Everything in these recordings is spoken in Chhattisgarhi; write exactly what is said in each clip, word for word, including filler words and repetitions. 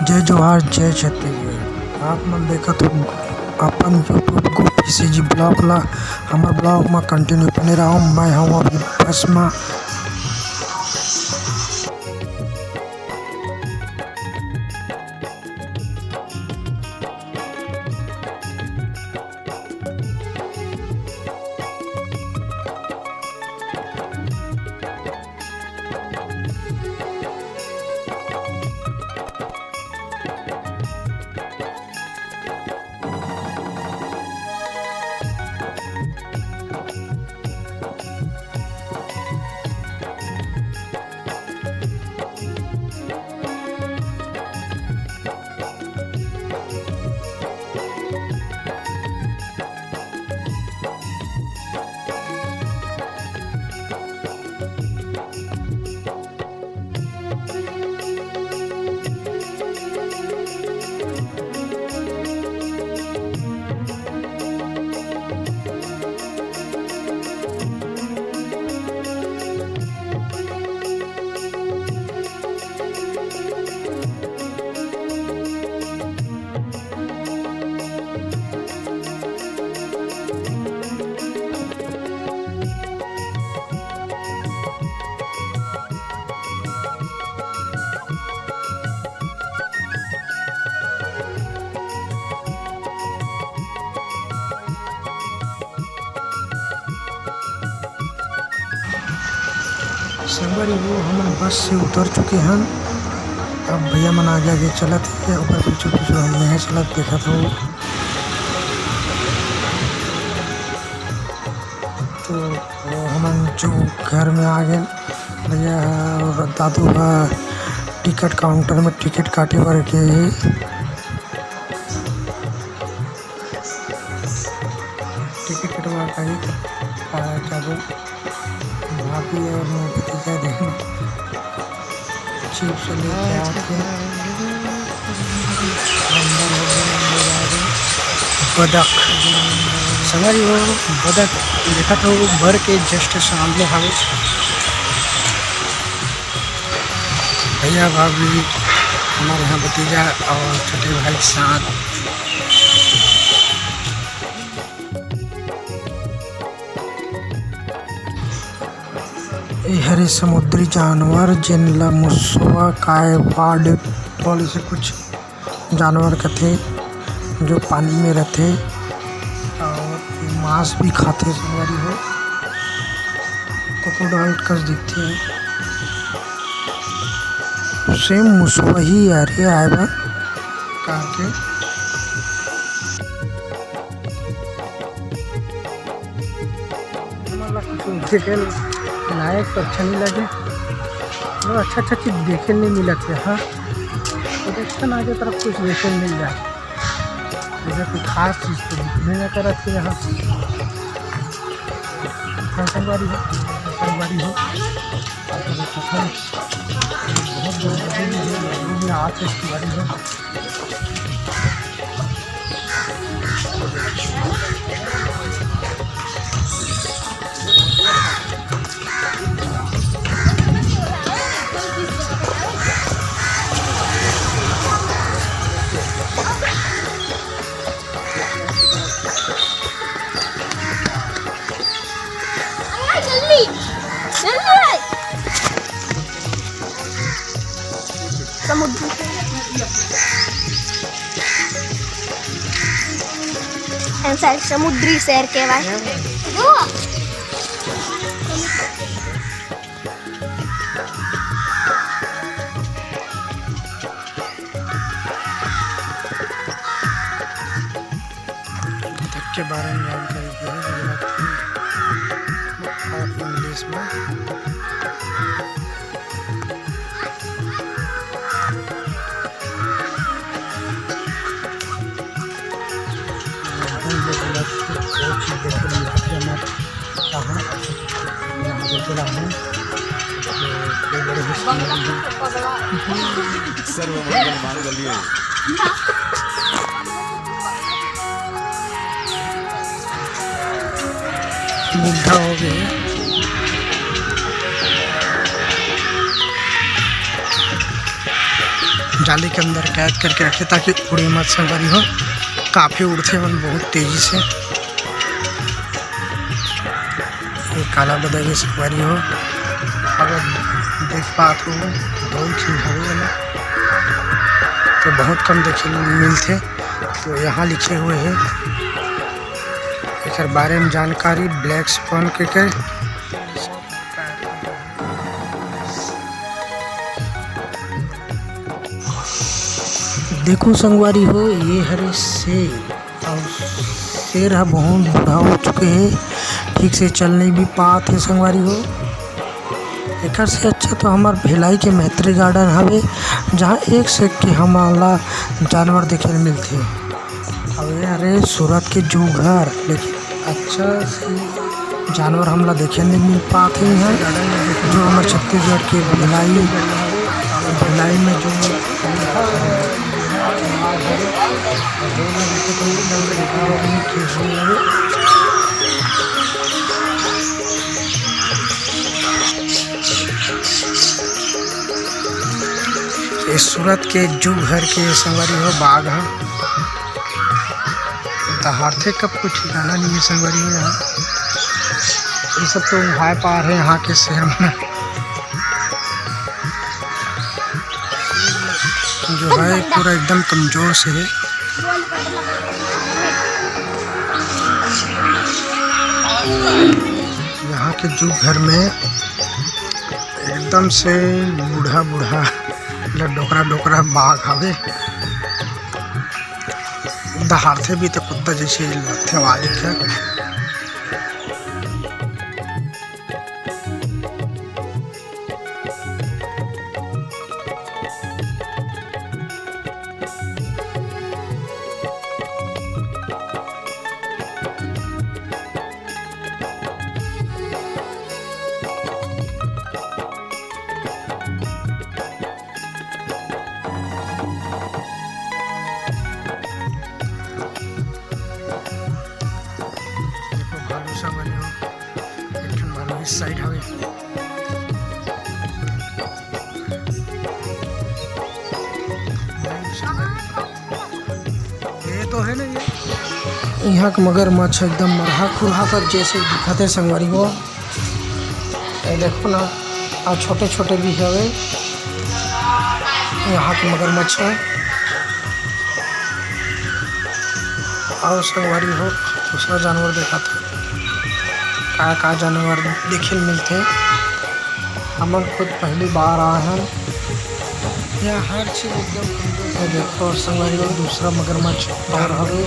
जय जोहार, जय छत्तीसगढ़। आप मन देखत हो अपन YouTube गोपी C G vlog ला। हमर vlog म continue बने रहो। मैं हूँ अभी बस म। संगवारी हो, हमन बस से उतर चुके हन। अब भैया मन आगे आगे चलत हे, ओकर पीछू पीछू हम नहीं चलत, देखत हो। तो हमन जो घर में आ गए, भैया ह और दादू ह टिकट काउंटर में टिकट काटे बर गे हे। टिकट कटवा के ही, आ, जाबो। भाभी और मोर भतीजा देख, chips लेके आके नंबर हो गया, नंबर आ गया। बदक, संगवारी हो, बदक देखत हो, भर के just सामने हवे। भैया, भाभी, हमारे यहाँ भतीजा और छोटे भाई के साथ। ए हरे समुद्री जानवर, जेन ला मुसवा, काय, वार्ड, तौली से कुछ जानवर कथे, जो पानी में रथे और मांस भी खाथे। संगवारी हो, crocodile कस दिखथे, same मुसवा ही यार, ये आए बा कार के। हमन ला कुछ देखे लायक तो अच्छा नहीं लगे, मतलब अच्छा अच्छा चीज देखे नहीं मिलत है। हाँ, तो देखते ना आगे तरफ कुछ देखे मिल जाए, जैसे कोई खास चीज तो दिखबे नहीं करत है यहाँ। संगवारी हो, संगवारी हो, आप लोग को पता है, बहुत जल्दी है, ये आज संगवारी हो। जल्दी, जल्दी आए। समुद्र। And sir, समुद्री सैर के बाद। बतख के बारे में जानकारी दी है गुजरात की और इंग्लिश में। हम लोग गुजरात की कोई चीज़ देखने नहीं जाते हमारे। कहाँ? यहाँ पे चला हूँ। तो ये बड़े मुश्किल में भी सर्व मंगल मांगल्ये। बुढ़ा हो गया। जाली के अंदर कैद करके रखे, ताकि उड़े मत संगवारी हो। काफी उड़थे मन बहुत तेजी से। ये काला बदरी संगवारी हो, अगर देख पात हो, दो ठिन हवे एमा, तो बहुत कम देखे ल मिलथे। तो यहाँ लिखे हुए हे, एकर बारे में जानकारी, black swan के, के। देखो संगवारी हो, ये हरे शेर, अउ शेर ह बहुत बूढ़ा हो चुके हे, ठीक से चल नहीं भी पात हे संगवारी हो। एकर से अच्छा तो हमर भिलाई के मैत्री गार्डन हवे, जहाँ एक से एक के हमन ला जानवर देखे ल मिलथे। अउ ये हरे सूरत के जू घर, लेकिन अच्छा से जानवर हमला देखे नहीं मिल पात हे यहाँ, जो हमर छत्तीसगढ़ के भिलाई, भिलाई में जो ये सूरत के जू घर के संगवारी हो बाघ ह। दहाड़थे कब, कोई ठिकाना नहीं है संगवारी हो। यहाँ ये सब तो उहाए पार है यहाँ के शेर मन, जो है पूरा एकदम कमजोर से है। यहाँ के जू घर में एकदम से बूढ़ा बूढ़ा, मतलब डोकरा डोकरा बाघ हवे। दहाड़थे भी तो कुत्ता जैसे लगथे आवाज के। देखो भालू संगवारी हो, एक ठन भालू इस side हवे। ये तो है ना ये। यहाँ के मगरमच्छ एकदम मरहा खुरहा कर जैसे दिखत हे संगवारी हो। ये देखो ना, अउ छोटे छोटे भी हवे यहाँ के मगरमच्छ ह। अउ संगवारी हो, दूसरा जानवर देखाथन, का का जानवर देखे ल मिलथे। हमन खुद पहली बार आए हन। यहाँ हर चीज एकदम, ये देखो संगवारी हो, दूसरा मगरमच्छ और हवे।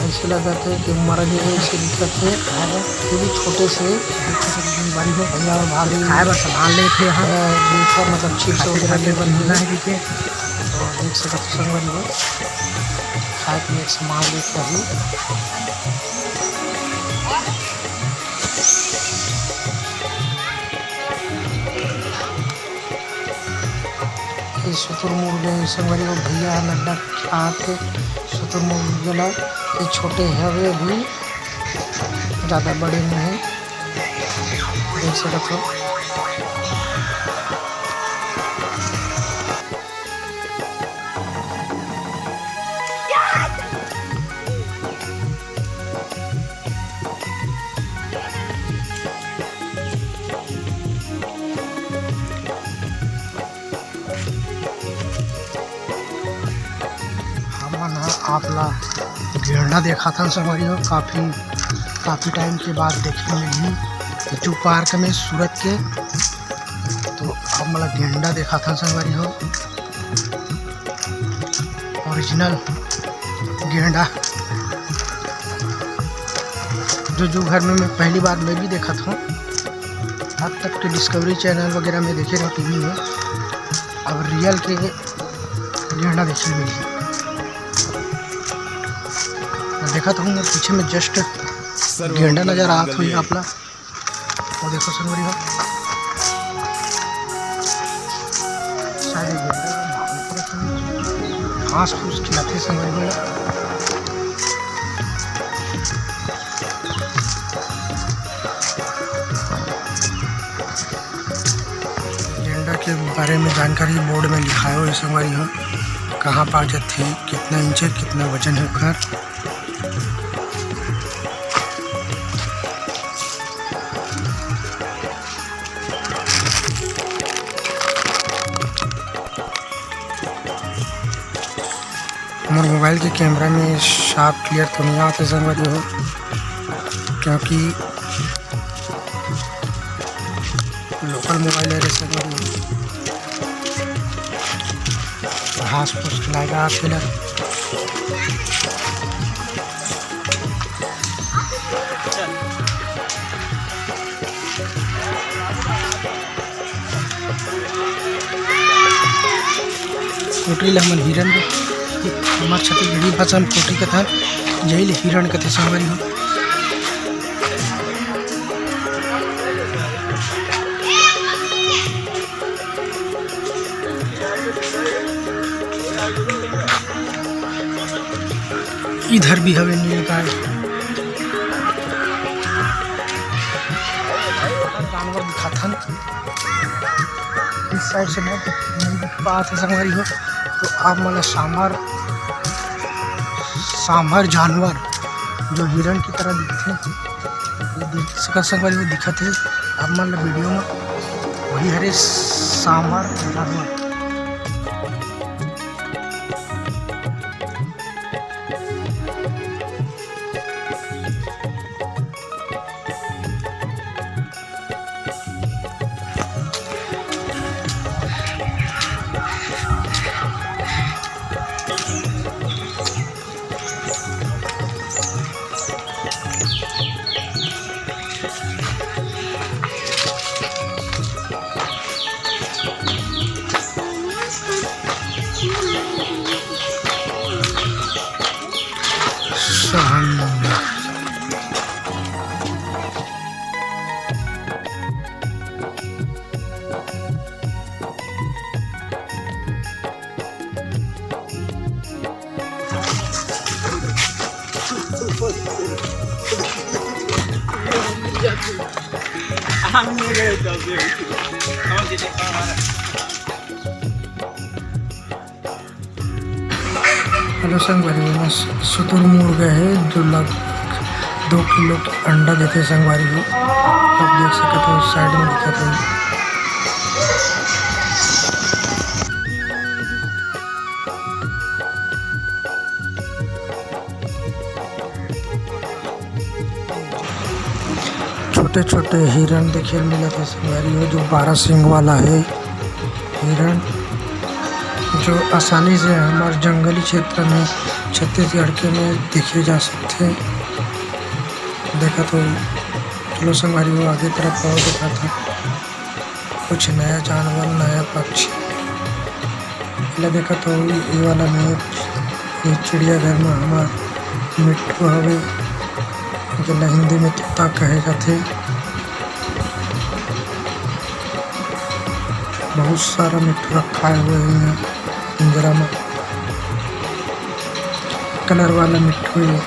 ऐसे लगत हे कि मर गे हे, ऐसे दिखत हे। पूरी छोटे से भैया और भाभी खाए बर सामान लेत हे। हाँ, दूसरा मतलब chips वगैरह ले बर मिलना है, ठीक है। तो देख सकत हो संगवारी हो, खाए पिए के सामान लेत हे। ये शुतुरमुर्ग हे संगवारी हो, भैया ह नड्डा खात हे शुतुरमुर्ग ला। ये छोटे हवे अभी, ज्यादा बड़े नहीं हे, देख सकत हो। हमन ह आप ला गेंडा देखाथन संगवारी हो, काफी, काफी time के बाद देखे मिलही जू park में सूरत के। तो हमन ला गेंडा देखाथन संगवारी हो, original गेंडा, जो जू घर में मैं पहली बार मैं भी देखत हूँ। अब तक के Discovery channel वगैरह में देखे रहो, TV में, अब real के गेंडा देखे मिली। मैं देखत हूँ, मैं पीछे में just गेंडा नजर आत होही आप ला। वो देखो संगवारी हो, शायद ये गेंडा घास फूस खिलाथे संगवारी हो। गेंडा के बारे में जानकारी बोर्ड में लिखाए हुए संगवारी हो, कहाँ पा जाथे, कितना इंच है, कितना वजन है ओकर। मोर मोबाइल के कैमरा में साफ क्लियर तो नहीं आते संगवारी हो, क्योंकि लोकल मोबाइल है रे संगवारी हो। घास फूस खिलाएगा आप तेला। कोटरी ला हमन हिरन, हमर छत्तीसगढ़ी भाषा में कोटरी कथन, यही ले हिरन कथे संगवारी हो। इधर भी हवे नीलगाय। जानवर दिखाथन। इस साइड से नहीं, नहीं दिख पात हे संगवारी हो, तो आप मन ला सांभर, सांभर जानवर जो हिरन की तरह दिखथे, ये देख सकत संगवारी हो, दिखत हे आप मन ला वीडियो में, वही हरे सांभर जानवर। हेलो संगवारी, एमा शुतुरमुर्ग हे, दो लाख, दो किलो के अंडा देथे संगवारी हो। आप देख सकत हो, साइड में दिखत हे। छोटे-छोटे हिरन देखे ल मिलत हे संगवारी हो, जो बारह सींग वाला हे हिरन, जो आसानी से हमर जंगली क्षेत्र में, छत्तीसगढ़ के में देखे जा सकथे। देखत हो, चलो संगवारी हो, आगे तरफ और दिखात हे। कुछ नया जानवर, नया पक्षी। एला देखत हो, ये वाला में ये चिड़ियाघर में हमर मिट्ठू हवे, जेला हिंदी में तोता कहे जाथे। बहुत सारा मिट्ठू रखाए हुए हे यहाँ पिंजरा में। कलर वाला मिट्ठू हे,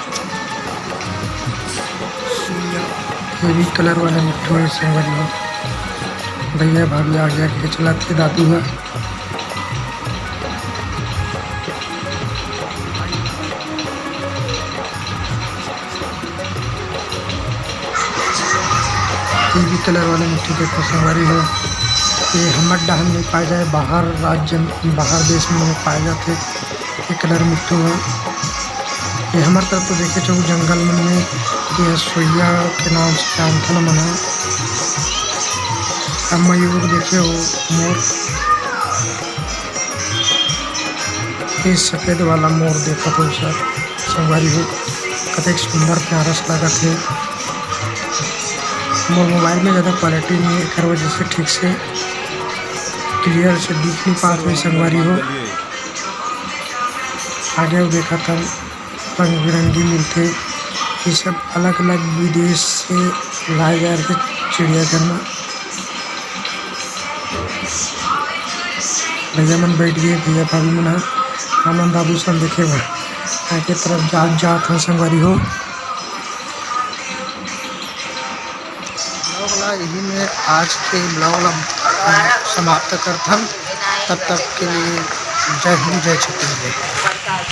ये भी कलर वाला मिट्ठू हे संगवारी हो। भैया भाभी आगे आगे चलाथे दादू ह। ये भी कलर वाला मिट्ठू देखो संगवारी हो, ये हमर डहन में पाए जाए, बाहर राज्य, बाहर देश में पाए जाथे। ये कलर मिट्ठू हे। ये हमर तरफ तो देखे छो जंगल मन में, ये सोइया के नाम से जानथन मन ह। अब मयूर देखे हो, मोर, ये सफेद वाला मोर देखत हो सर, संगवारी हो, कतेक सुंदर प्यारा से लगत हे। मोर मोबाइल में ज़्यादा क्वालिटी नहीं है, एकर वजह से ठीक से क्लियर से दिख नहीं पात हे संगवारी हो। आगे वो देखत हन, रंग बिरंगी मिलथे। ये सब अलग-अलग विदेश से लाए जा रहे चिड़ियाघर में। भैया मन बैठ गए, भैया भाभी मन ह। हमन बाबू सन देखे बर आगे तरफ जात, जात हन संगवारी हो। Vlog ला यही में आज के vlog ला, अ, समाप्त करथन। तब तक के लिए जय हिंद, जय छत्तीसगढ़।